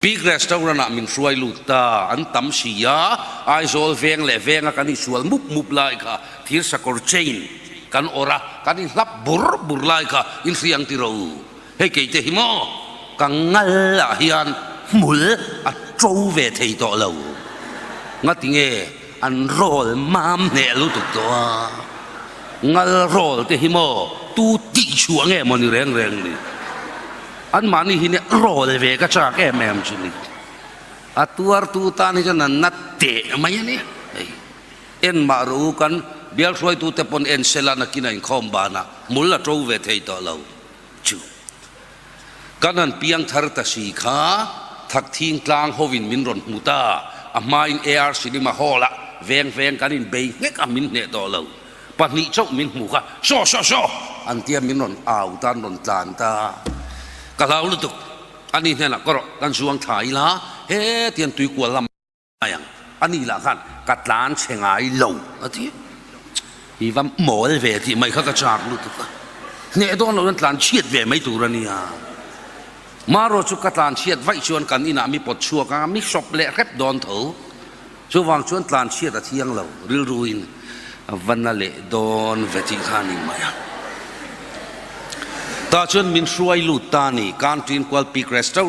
Peak Restaurant ah min hruai lut ta, an tam si a, Aizawl veng leh venga kan insual mup mup lai kha thir sakawr chain kan awrh a, kan inhlap bur bur lai kha inhriang ti ro. Hei keite hi maw ka ngal ah hian hmul a to ve thei tawh lo. Ngatinge an roll mam hneh lutuk tawh a, ngal roll te hi maw tu tih chhuah nge maw ni reng reng ni. Anmahni hi nia rawl ve ka chak em em chu ni. A tuartu tan hi chuan an na teh mai a ni. Hei en mah rawh u kan bial hruaitute pawn en sela nakin a inkhawm banah hmul a to ve thei tawh lo chu. Kan han piang thar ta si kha Thakthing tlang hovin min rawn hmu ta, a hmain AR Cinema Hall ah veng veng kan inbei nghek a min hneh tawh lo. Pahnih chauh min hmu kha, Saw, saw, saw! an tia min rawn au ta, an rawn tlan ta. Ka hlau lutuk. Ani hnenah ka rawh, kan zuang thla ila, hetiang tuikual lam mai ang. Ani lah khan ka tlan chhe ngai lo, a ti. I va mawl ve tih mai kha ka chak lutuk a. Hneh dawn loh hian tlan chhiat ve mai tur a nia. Marawh chu ka tlan chhiat vaih chuan kan inah mi pawt chhuak a, mi hrawp leh hrep dawn tho. Chuvang chuan tlanchhiat a thiang lo, rilruin a va na leh dawn ve tih kha a ni mai a. Tah chuan min hruai lut ta a ni, Canteen Kual Peak Restaurant.